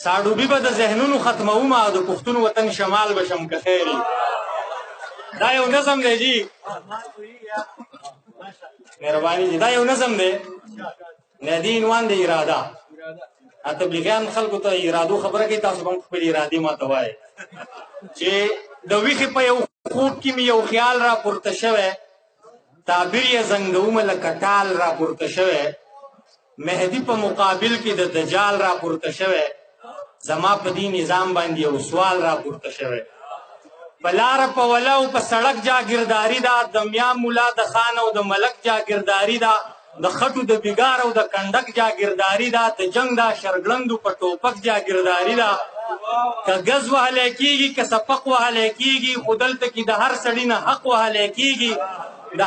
ساډوبي به د ذهنونو ختموم او د پښتون وطن شمال به شم که خیر. دا یو نظم دی جی، مهرباني جی. دا یو نظم دی، نه دی عنوان دی اراده. تبلیغیان خلکو ته ارادو خبره کوي، تاسو هم خپل ارادې ماته وایئ چې د ویښې په یو خوب کې مې یو خیال را پورته شوی، تعبیر یې زنګومه لکه ټال را پورته شوی، مهدي په مقابل کې د دجال را پورته شوی، زما په دې نظام باندې یو سوال را پورته شوی. په لاره په وله او په سړک جاګیرداري ده، د میا مولا د خان او د ملک جاګیرداري ده، د خټو د بیګار او د کنډک جاګیرداري ده، د جنګ دا شرګړندو په ټوپک جاګیرداري ده. که ګز وهلی کېږي که سپق وهلی کېږي، خو دلته کې د هر سړي نه حق وهلی کېږي. د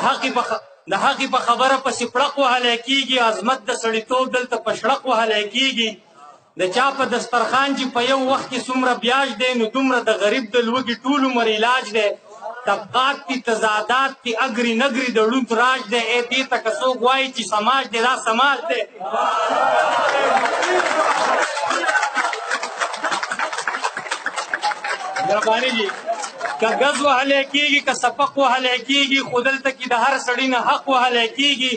حق په خبره پسې پړق وهلی کېږي، عظمت د سړیتوب دلته په شړق وهلی کېږي. د چا په دسترخوان چې په یو وخت کې څومره بیاج دی، نو دومره د غریب د لوږې ټول عمر علاج دی. طبقات دي، تضادات دي، اګري نګري د ړوند راج دی. ای دې ته که څوک وایي چې سماج دی، دا سماج دی. مهرباني جی. که ګز وهلی کېږي که سپق وهلی کېږي، خو دلته کې د هر سړي نه حق وهلی کېږي.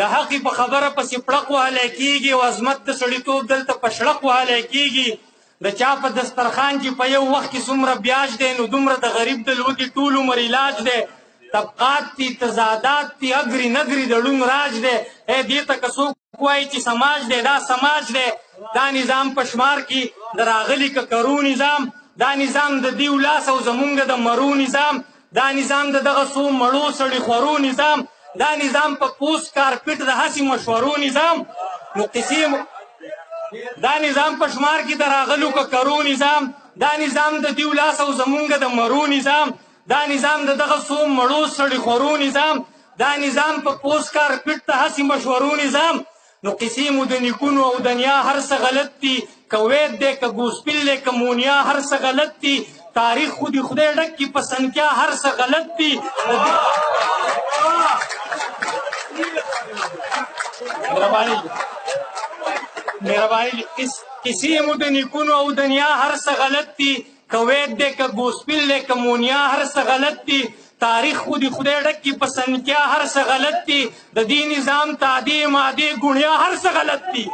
د حق په خبره پسې پړق وهلی کېږي او عظمت د سړیتوب دلته په شړق وهلی کېږي. د چا په دسترخوان چې په یو وخت کې څومره بیاج دی، نو دومره د غریب د لوږې ټول عمر علاج دی. طبقات دي، تضادات دي، اګري نګري د ړوند راج دی. ای دې ته که څوک وایي چې سماج دی، دا سماج دی. دا نظام په شمار کې د راغلي ککرو نظام، دا نظام د دیو لاس او زمونږ د مرو نظام، دا نظام د دغه څو مړو سړي خورو نظام، دا نظام په پوسټ کارپټ د هسې مشورو نظام. نو قصې دا نظام په شمار کې د راغلو ککرو نظام، دا نظام د دیو لاس او زمونږ د مرو نظام، دا نظام د دغه څو مړو سړي خورو نظام، دا نظام په پوسټ کارپټ د هسې مشورو نظام. نو قصې مو د نیکونو او د نیا هر څه غلط دي، که وید دی که ګوسپیل دی که مونیا هر څه غلط دي. تاریخ خو دې خدای ډک کړي په سنکیا هر څه غلط دي. مهرباني مهرباني. قصې مو د نیکونو او د نیا هر څه غلط دي، که وید دی که ګوسپیل دی که مونیا هر څه غلط دي. تاریخ خو دې خدای ډک کړي په سنکیا هر څه غلط دي. د دې نظام تعدې مادې ګوڼیا هر څه غلط دي.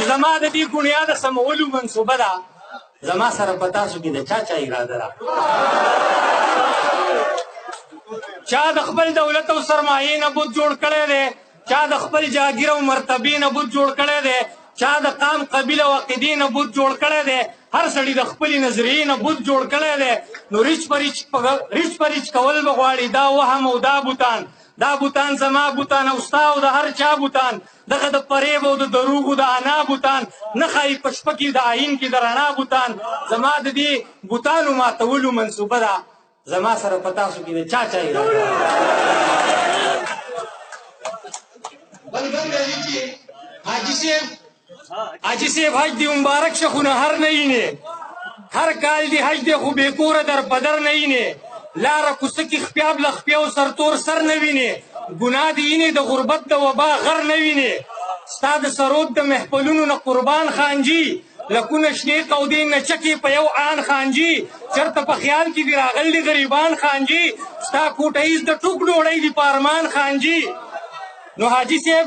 زما د دې ګوڼیا د سمولو منصوبه ده. زما سره په تاسو کې د چا چا اراده ده؟ چا د خپل دولت او سرمایې نه بت جوړ کړی دی، چا د خپل جاګیر او مرتبې نه بت جوړ کړی دی، چا د قام قبیله او عقیدې نه بت جوړ کړی دی. هر سړي د خپلې نظریې نه بت جوړ کړی دی. نو ریچ پر ریچ کول به غواړي. دا وهم او دا بوتان، دا بوتان زما بوتان او ستا او د هر چا بوتان، دغه د فریب او د دروغو د انا بوتان، نه ښایي په شپه کې د آیین کې د رڼا بوتان. زما د دې بوتانو ماتولو منصوبه ده. زما سره په تاسو کې د چا چا اراده ده؟ بل بل دی چې حاجي صاحب، حاجي صاحب حج دې مبارک شه، خو نه هر نه اینې، هر کال دې حج دی خو بې کوره در پدر نه اینې، لاره کوڅه کې خپیاب له خپیاو سرتور سر نه وینې، ګناه دې اینې د غربت د وبا غر نه وینې، ستا د سرود د محفلونو نه قربان خانجي، لکونه شنې قودې نچکې په یو آن خانجي، چېرته په خیال کې دي راغلي غریبان خانجي، ستا کوټه ییز د ټوک ډوډۍ دي په ارمان خانجي. نو حاجي صاحب،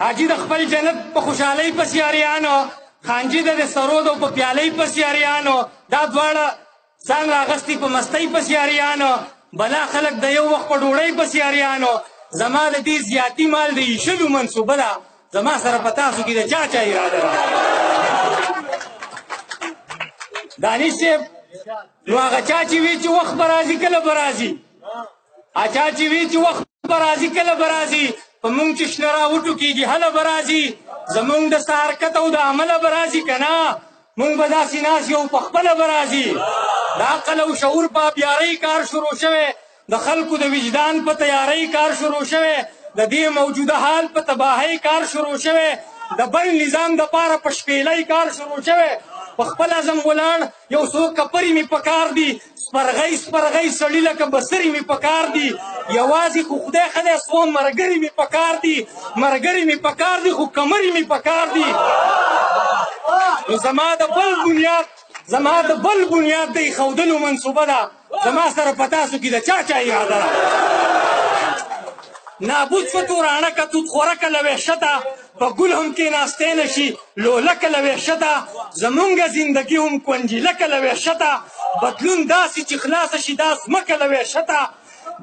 حاجي د خپل جنت په خوشحالۍ پسې اریانو، خانجي د سرود او په پیالۍ پسې اریانو، دا دواړه ځان راغستي په مستۍ پسې اریانو، بلا خلک د یو وخت په ډوډۍ پسې اریانو. زما د دې زیاتي مال د ایشلو منصوبه ده. زما سره په تاسو کې د چا چا اراده ده؟ دانش صاحب، نو هغه چا چې وي چې وخت به راځي کله به راځي، چا چې وي چې وخت به راځي کله به راځي، په مونږ چې شنه راوټوکېږي هله به راځي، زمونږ د څه حرکت او د عمله به راځي که نه مونږ به داسې ناست یو په خپله به راځي. د عقل او شعور په ابیارۍ کار شروع شوی، د خلکو د وجدان په تیارۍ کار شروع شوی، د دې موجوده حال په تباهۍ کار شروع شوی، د بل نظام د پاره په شپېلۍ کار شروع شوی. په خپل عزم ولاړ یو څو کپرې مې پکار دي. سپرغۍ سپرغۍ سړي لکه بسرې مې پکار دي. یوازې خو خدای ښه دی څو مرګري مې پکار دي، مرګري مې پکار دي، خو کمرې مې پکار دي. نو زما د بل بنیاد، زما د بل بنیاد د ایښودلو منصوبه ده. زما سره په تاسو کې د چا چا اراده ده؟ نابود شوه توراڼه که توت خورکه له وحشته، په ګل هم کېناستی نه شي لولکه له وحشته. زمونږ زندګي هم کنجیلکه له وحشته، بدلون داسې چې خلاصه شي دا ځمکه له وحشته.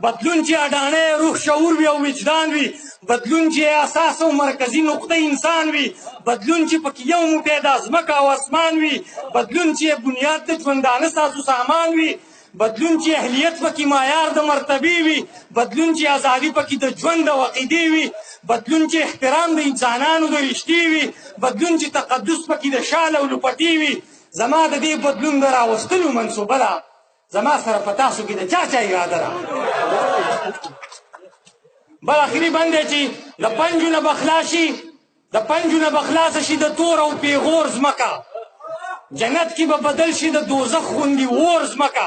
بدلون چې اډانه روح شعور وي او وجدان وي، بدلون چې اساس او مرکزي نقطه انسان وي، بدلون چې پکې یو موټی د ځمکه او اسمان وي، بدلون چې بنیاد د ژوندانه سازو سامان وي، بدلون چې اهلیت پکې معیار د مرتبې وي، بدلون چې ازادي پکې د ژوند او عقیدې وي، بدلون چې احترام د انسانانو د رشتې وي، بدلون چې تقدس پکې د شال او لوپټې وي. زما د دې بدلون د راوستلو منصوبه ده. زما سره په تاسو کې د چا چا اراده ده؟ بل اخري بند دی چې د پنجو نه به خلاص شي، د پنجو نه به خلاصه شي د تور او پیغور ځمکه، جنت کې به بدل شي د دوزخ غوندې اور ځمکه،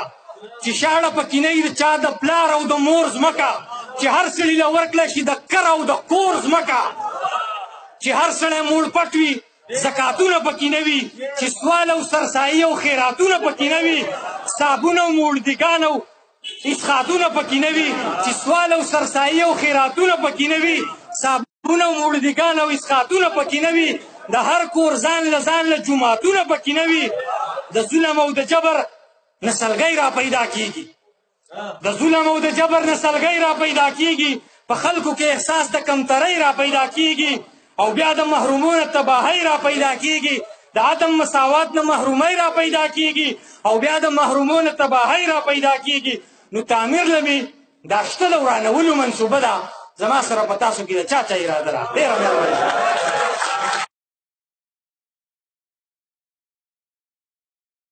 چې شاړه پکې نه وي د چا د پلار او د مور ځمکه، چې هر سړي له ورکړی شي د کر او د کور ځمکه، چې هر سړی موړ پټ وي زکاتونه پکې نه وي، چې سوال او سرسایي او خیراتونه پکې نه وي، صابون او موړدیګان او اسخاتونه پکې نه وي، چې سوال او سرسایي او خیراتونه پکې نه وي، صابون او موړدیګان او اسخاتونه پکې نه وي، د هر کور ځان له ځان له جوماتونه پکې نه وي، د ظلم او د جبر نسلګۍ را پیدا کیږي، د ظلم او د جبر نسلګۍ را پیدا کیږي، په خلکو کې احساس د کمترۍ را پیدا کیږي، او بیا د محرومونو تباهۍ را پیدا کیږي، د عدم مساوات نه محرومۍ را پیدا کیږي، او بیا د محرومونو تباهۍ را پیدا کیږي. نو تعمیر له مې دا شته د ورانولو منصوبه ده. زما سره په تاسو کې د چا چا اراده ده؟ ډېره مهرباني.